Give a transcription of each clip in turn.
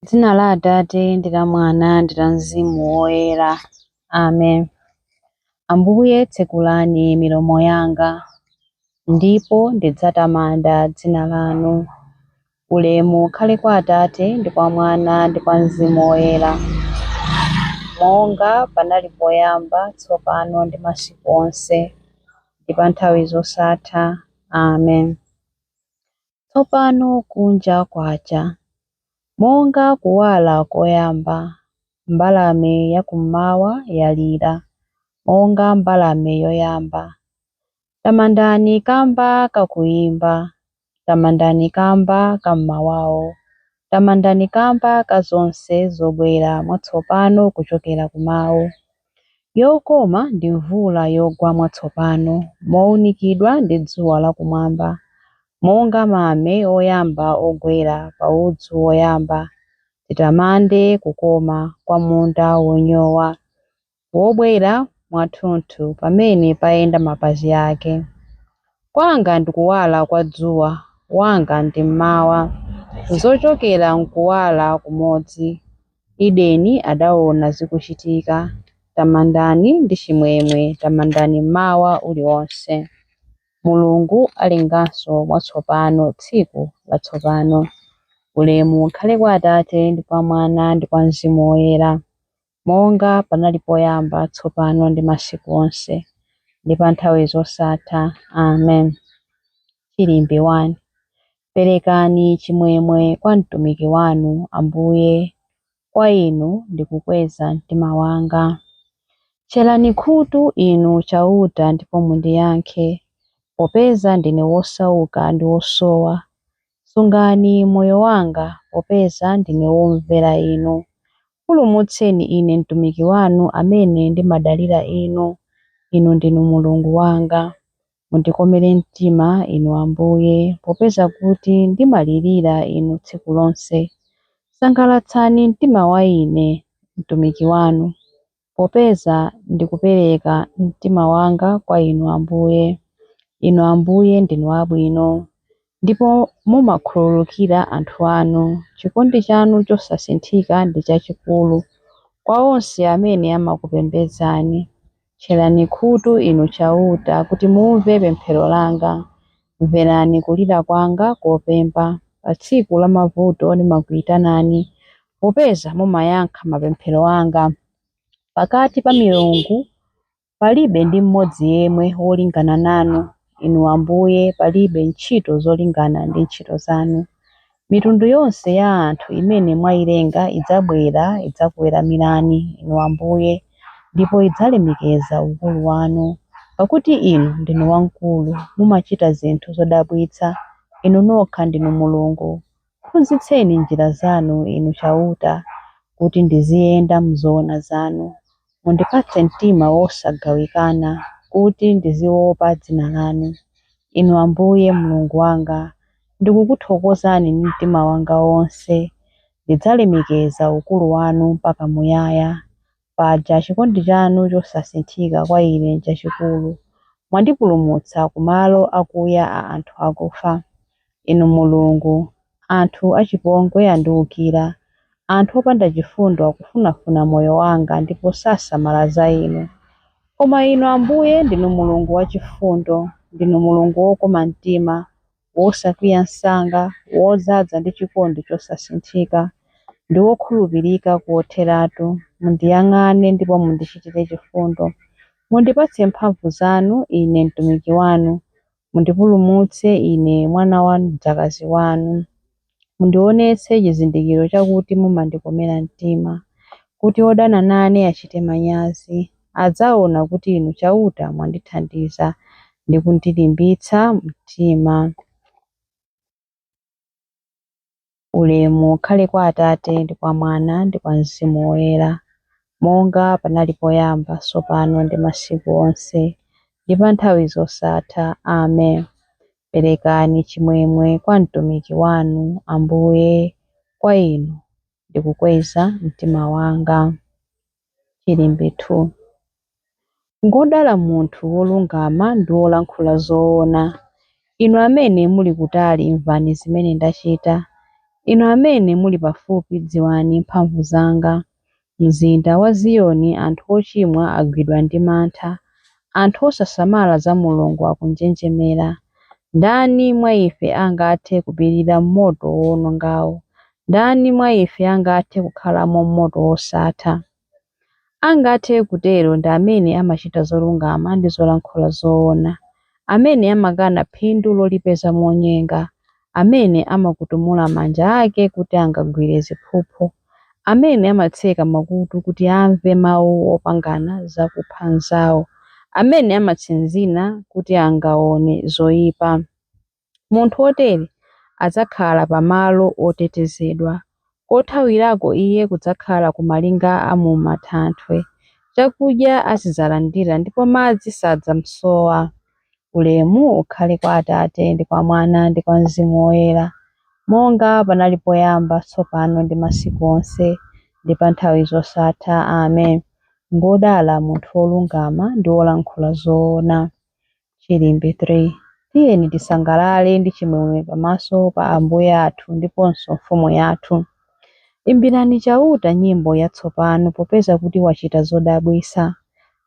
Dzina la Atate ndi la Mwana ndi la Mzimu Woyera. Amen. Ambuye, tsekulani milomo yanga, ndipo ndidzatamanda dzina lanu. Ulemu ukhale kwa Atate ndi kwa Mwana ndi kwa Mzimu Woyera, monga panali poyamba, tsopano ndi masiku onse, ndi pa nthawi zosatha. Amen. Tsopano kunja kwacha, monga kuwala koyamba, mbalame yakummawa yalira, monga mbalame yoyamba. Tamandani kamba kakuyimba, tamandani kamba kam'mawawo, tamandani kamba ka zonse zobwera mwatsopano kuchokera kumawu. Yokoma ndi mvula yogwa mwatsopano, mowunikidwa ndi dzuwa lakumwamba, monga mame oyamba ogwera pa udzu woyamba. Titamande kukoma kwa munda wonyowa, wobwera mwathunthu pamene payenda mapazi ake. Kwanga ndi kuwala kwa dzuwa, wanga ndi mmawa, zochokera mkuwala kumodzi. Edeni adaona zikuchitika. Tamandani ndi chimwemwe, tamandani mmawa uliwonse. Mulungu alenganso mwatsopano tsiku latsopano. Ulemu ukhale kwa Atate ndi kwa Mwana ndi kwa Mzimu Woyera, monga panali poyamba, tsopano ndi masiku onse, ndi pa nthawi zosatha. Amen. Chilimbi 1. Perekani chimwemwe kwa mtumiki wanu, Ambuye, kwa inu ndikukweza mtima wanga. Tcherani khutu inu Chauta ndipo mundiyankhe, popeza ndine wosauka ndi wosowa. Sungani moyo wanga, popeza ndine womvera inu. Pulumutseni ine mtumiki wanu amene ndimadalira inu. Inu ndinu Mulungu wanga. Mundikomere mtima inu Ambuye, popeza kuti ndimalirira inu tsiku lonse. Sangalatsani mtima wa ine mtumiki wanu, popeza ndikupereka mtima wanga kwa inu Ambuye. Inu Ambuye ndinu abwino, ndipo mumakhululukira anthu anu. Chikondi chanu chosasinthika ndi chachikulu kwa onse amene amakupembedzani. Tcherani khutu inu Chauta kuti mumve pemphero langa. Mverani kulira kwanga kopempha. Pa tsiku la mavuto ndimakuyitanani, popeza mumayankha mapemphero anga. Pakati pa milungu palibe ndi mmodzi yemwe wolingana nanu, inu Ambuye, palibe ntchito zolingana ndi ntchito zanu. Mitundu yonse ya anthu imene mwayilenga idzabwera idzakuweramirani, inu Ambuye, ndipo idzalemekeza ukulu wanu. Pakuti inu ndinu wamkulu, mumachita zinthu zodabwitsa, inu nokha ndinu Mulungu. Phunzitseni njira zanu, inu Chauta, kuti ndiziyenda m'zoona zanu. Mundipatse mtima wosagawikana, kuti ndiziopa dzina lanu. Inu Ambuye Mulungu wanga, ndikukuthokozani ndi mtima wanga wonse. Ndidzalemekeza ukulu wanu mpaka muyaya. Paja chikondi chanu chosasinthika kwa ine n'chachikulu. Mwandipulumutsa ku malo akuya a anthu akufa. Inu Mulungu, anthu achipongwe andiwukira. Anthu opanda chifundo akufunafuna moyo wanga ndipo sasamala za inu. Koma inu Ambuye ndinu Mulungu wachifundo, ndinu Mulungu wokoma mtima, wosakwiya msanga, wodzaza ndi chikondi chosasinthika, ndi wokhulupirika kotheratu. Mundiyang'ane ndipo mundichitire chifundo. Mundipatse mphamvu zanu ine mtumiki wanu. Mundipulumutse ine mwana wa mdzakazi wanu. Mundionetse chizindikiro chakuti mumandikomera mtima, kuti odana nane achite manyazi. Adzaona kuti inu Chauta mwandithandiza ndi kundilimbitsa mtima. Ulemu ukhale kwa Atate ndi kwa Mwana ndi kwa Mzimu Woyera, monga panali poyamba, tsopano ndi masiku onse, ndi pa nthawi zosatha. Amen. Perekani chimwemwe kwa mtumiki wanu, Ambuye, kwa inu ndikukweza mtima wanga. Chilimbi 2. Ngodala munthu wolungama ndi wolankhula zoona. Inu amene muli kutali imvani zimene ndachita. Inu amene muli pafupi, dziwani mphamvu zanga. Mzinda wa Ziyoni anthu ochimwa agwidwa ndi mantha, anthu osasamala za Mulungu akunjenjemera. Ndani mwa ife angathe kupirira moto wowonongawo? Ndani mwa ife angathe kukhalamo m'moto wosatha? Angathe kutero ndi amene amachita zolungama ndi zolankhula zoona, amene amakana phindu lolipeza monyenga, amene amakutumula manja ake kuti angagwire ziphuphu, amene amatseka makutu kuti amve mawu opangana zakupha anzawo, amene amatsinzina kuti angaone zoyipa. Munthu wotere adzakhala pamalo otetezedwa, kothawirako iye kudzakhala ku malinga a mu matanthwe. Chakudya azidzalandira ndipo madzi sadzamusowa. Ulemu ukhale kwa Atate ndi kwa Mwana ndi kwa Mzimu Woyera, monga panali poyamba, tsopano ndi masiku onse, ndi pa nthawi zosatha. Amen. Ngodala munthu wolungama ndi wolankhula zoona. Chilimbi 3. Tiyeni tisangalale ndi chimwemwe pamaso pa Ambuye athu ndiponso Mfumu yathu. Imbirani Chauta nyimbo yatsopano popeza kuti wachita zodabwitsa.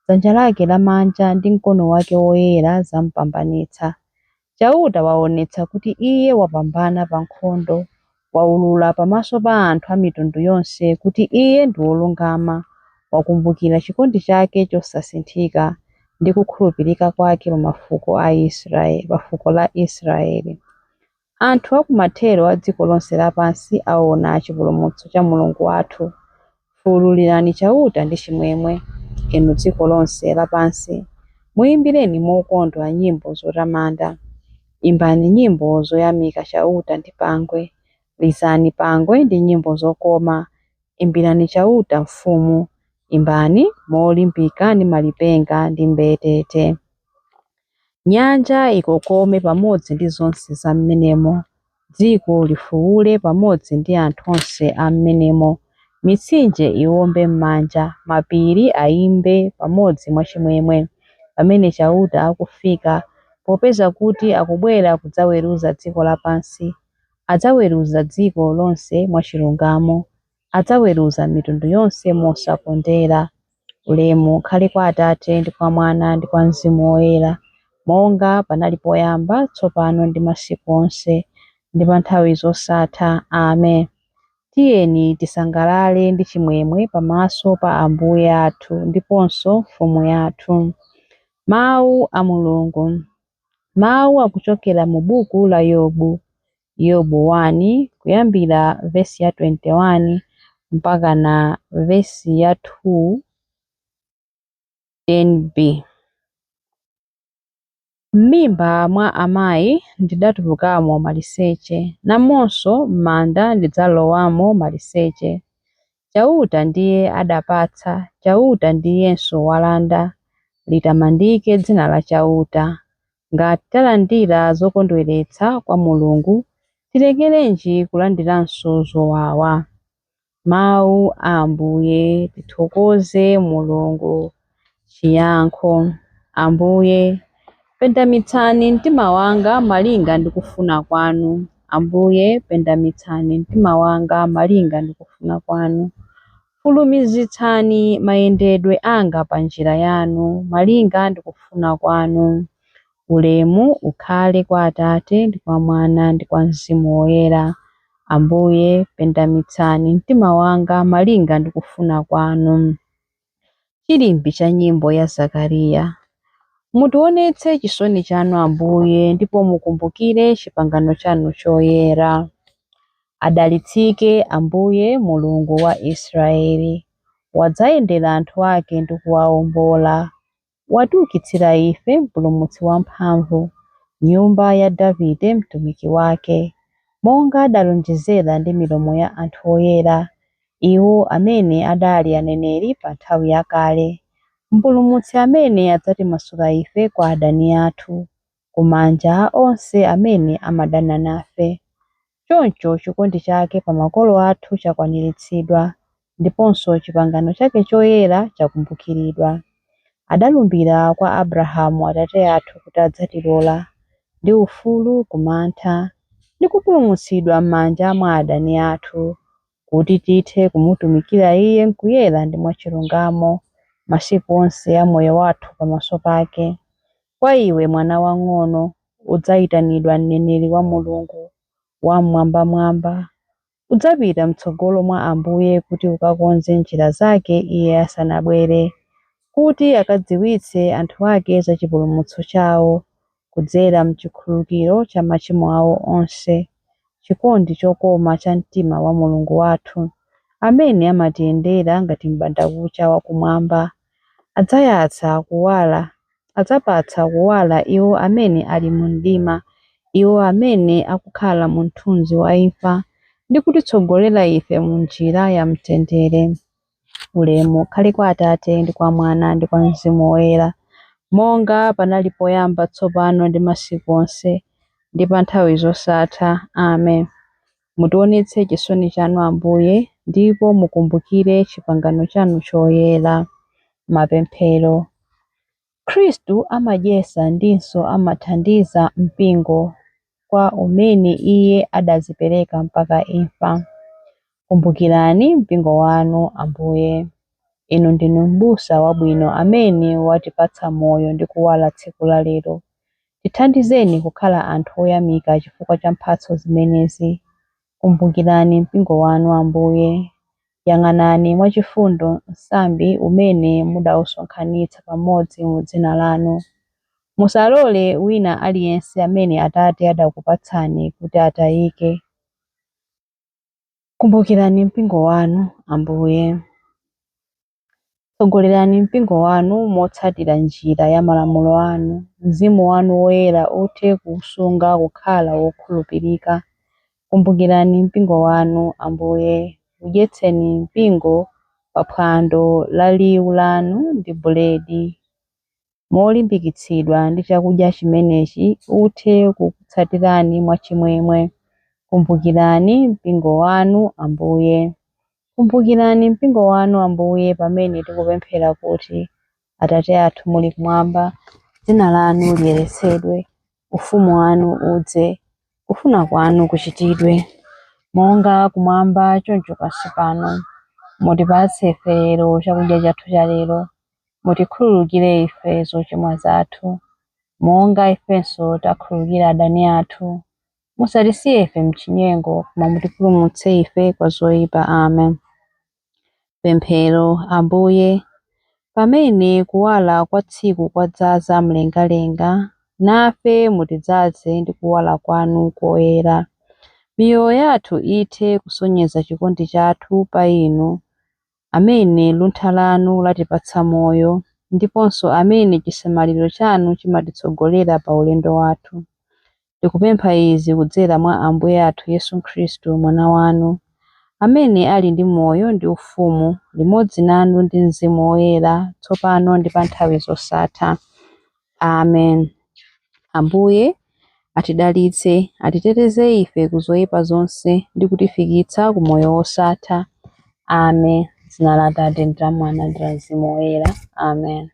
Dzanja lake lamanja ndi mkono wake woyera zamupambanitsa. Chauta waonetsa kuti iye wapambana pa nkhondo, waulula pamaso pa anthu a mitundu yonse kuti iye ndi wolungama, wakumbukira chikondi chake chosasinthika ndi kukhulupirika kwake pa fuko la Israeli. Anthu a kumathero a dziko lonse lapansi aona chipulumutso cha Mulungu wathu. Fuwulirani Chauta ndi chimwemwe, inu dziko lonse lapansi. Muyimbireni mokondwa nyimbo zotamanda. Imbani nyimbo zoyamika Chauta ndi pangwe, lizani pangwe ndi nyimbo zokoma. Imbirani Chauta mfumu, imbani molimbika ndi malipenga ndi mbetete. Nyanja ikokome pamodzi ndi zonse za m'menemo, dziko lifuwule pamodzi ndi anthu onse a m'menemo. Mitsinje iwombe m'manja, mapiri ayimbe pamodzi mwachimwemwe, pamene Chauta akufika, popeza kuti akubwera kudzaweruza dziko lapansi. Adzaweruza dziko lonse mwachilungamo, adzaweruza mitundu yonse mosakondera. Ulemu ukhale kwa Atate ndi kwa Mwana ndi kwa Mzimu Woyera, monga panali poyamba, tsopano ndi masiku onse, ndi pa nthawi zosatha. Amen. Tiyeni tisangalale ndi chimwemwe pamaso pa Ambuye athu ndiponso Mfumu yathu. Mawu a Mulungu. Mawu akuchokera mu buku la Yobu, Yobu 1 kuyambira vesi ya 21 mpaka na vesi ya 2 10b. M'mimba mwa amayi ndidatulukamo maliseche, namonso m'manda ndidzalowamo maliseche. Chauta ndiye adapatsa, Chauta ndiyenso walanda, litamandike dzina la Chauta. Ngati talandira zokondweretsa kwa Mulungu, tilekerenji kulandiranso zowawa? Mawu a Ambuye. Tithokoze Mulungu. Chiyankho. Ambuye, pendamitsani mtima wanga malinga ndi kufuna kwanu. Ambuye, pendamitsani mtima wanga malinga ndi kufuna kwanu. Fulumizitsani mayendedwe anga pa njira yanu, malinga ndi kufuna kwanu. Ulemu ukhale kwa Atate ndi kwa Mwana ndi kwa Mzimu Woyera. Ambuye, pendamitsani mtima wanga malinga ndi kufuna kwanu. Chilimbi cha nyimbo ya Zakariya. Mutionetse chisoni chanu Ambuye, ndipo mukumbukire chipangano chanu choyera. Adalitsike Ambuye Mulungu wa Israeli, wadzayendera anthu ake ndi kuwawombola. Watiukitsira ife Mpulumutsi wamphamvu, nyumba ya Davide mtumiki wake, monga adalonjezera ndi milomo ya anthu oyera, iwo amene adali aneneri pa nthawi yakale. Mpulumutsi amene adzatimasula ife kwa adani athu, kumanja a onse amene amadana nafe. Choncho chikondi chake pa makolo athu chakwaniritsidwa, ndiponso chipangano chake choyera chakumbukiridwa. Adalumbira kwa Abrahamu atate athu kuti adzatilola ndi ufulu ku mantha, ndi kupulumutsidwa m'manja mwa adani athu, kuti tithe kumutumikira Iye m'kuyera ndi mwachilungamo masiku onse a moyo wathu pamaso pake. Kwa iwe mwana wang'ono, udzayitanidwa mneneri wa Mulungu Wammwambamwamba. Udzapita m'tsogolo mwa Ambuye kuti ukakonze njira zake Iye asanabwere, kuti akadziwitse anthu ake za chipulumutso chawo kudzera m'chikhululukiro cha machimo awo onse, chikondi chokoma cha mtima wa Mulungu wathu, amene amatiyendera ngati m'bandakucha wakumwamba. Adzayatsa kuwala, adzapatsa kuwala iwo amene ali mu mdima, iwo amene akukhala mu mthunzi wa imfa, ndi kutitsogolera ife mu njira ya mtendere. Ulemu ukhale kwa Atate ndi kwa Mwana ndi kwa Mzimu Woyera, monga panali poyamba, tsopano ndi masiku onse, ndi pa nthawi zosatha. Amen. Mutionetse chisoni chanu Ambuye, ndipo mukumbukire chipangano chanu choyera. Mapemphero. Khristu amadyetsa ndinso amathandiza mpingo kwa umene Iye adadzipereka mpaka imfa. Kumbukirani mpingo wanu Ambuye. Inu ndinu m'busa wabwino amene watipatsa moyo ndi kuwala tsiku la lero. Tithandizeni kukhala anthu oyamika chifukwa cha mphatso zimenezi. Kumbukirani mpingo wanu Ambuye. Yang'anani mwachifundo msambi umene mudawusonkhanitsa pamodzi mu dzina lanu. Musalole wina aliyense amene Atate adakupatsani kuti atayike. Kumbukirani mpingo wanu Ambuye. Tsogolerani mpingo wanu motsatira njira ya malamulo anu. Mzimu wanu woyera uthe kuwusunga kukhala wokhulupirika. Kumbukirani mpingo wanu Ambuye. Udyetseni mpingo pa phwando la liwu lanu ndi buledi. Molimbikitsidwa ndi chakudya chimenechi uthe kukutsatirani mwachimwemwe. Kumbukirani mpingo wanu Ambuye. Kumbukirani mpingo wanu Ambuye pamene tikupemphera kuti, Atate athu muli kumwamba, dzina lanu liyeretsedwe, ufumu wanu udze, kufuna kwanu kuchitidwe, monga kumwamba choncho pansi pano. Mutipatse ife lero chakudya chathu cha lero. Mutikhululukire ife zochimwa zathu, monga ifenso takhululukira adani athu. Musatisiye ife m'chinyengo, koma mutipulumutse ife kwa zoyipa. Amen. Pemphero. Ambuye, pamene kuwala kwa tsiku kwadzaza mlengalenga, nafe mutidzaze ndi kuwala kwanu koyera. Miyoyo yathu ithe kusonyeza chikondi chathu pa Inu, amene luntha lanu latipatsa moyo, ndiponso amene chisamaliro chanu chimatitsogolera pa ulendo wathu. Tikupempha izi kudzera mwa Ambuye athu Yesu Khristu, Mwana wanu, amene ali ndi moyo ndi ufumu, limodzi nanu ndi Mzimu Woyera, tsopano ndi pa nthawi zosatha. Amen. Ambuye atidalitse, atiteteze ife ku zoyipa zonse ndi kutifikitsa ku moyo wosatha. Amen. Dzina la Atate ndi la Mwana ndi la Mzimu Woyera. Amen.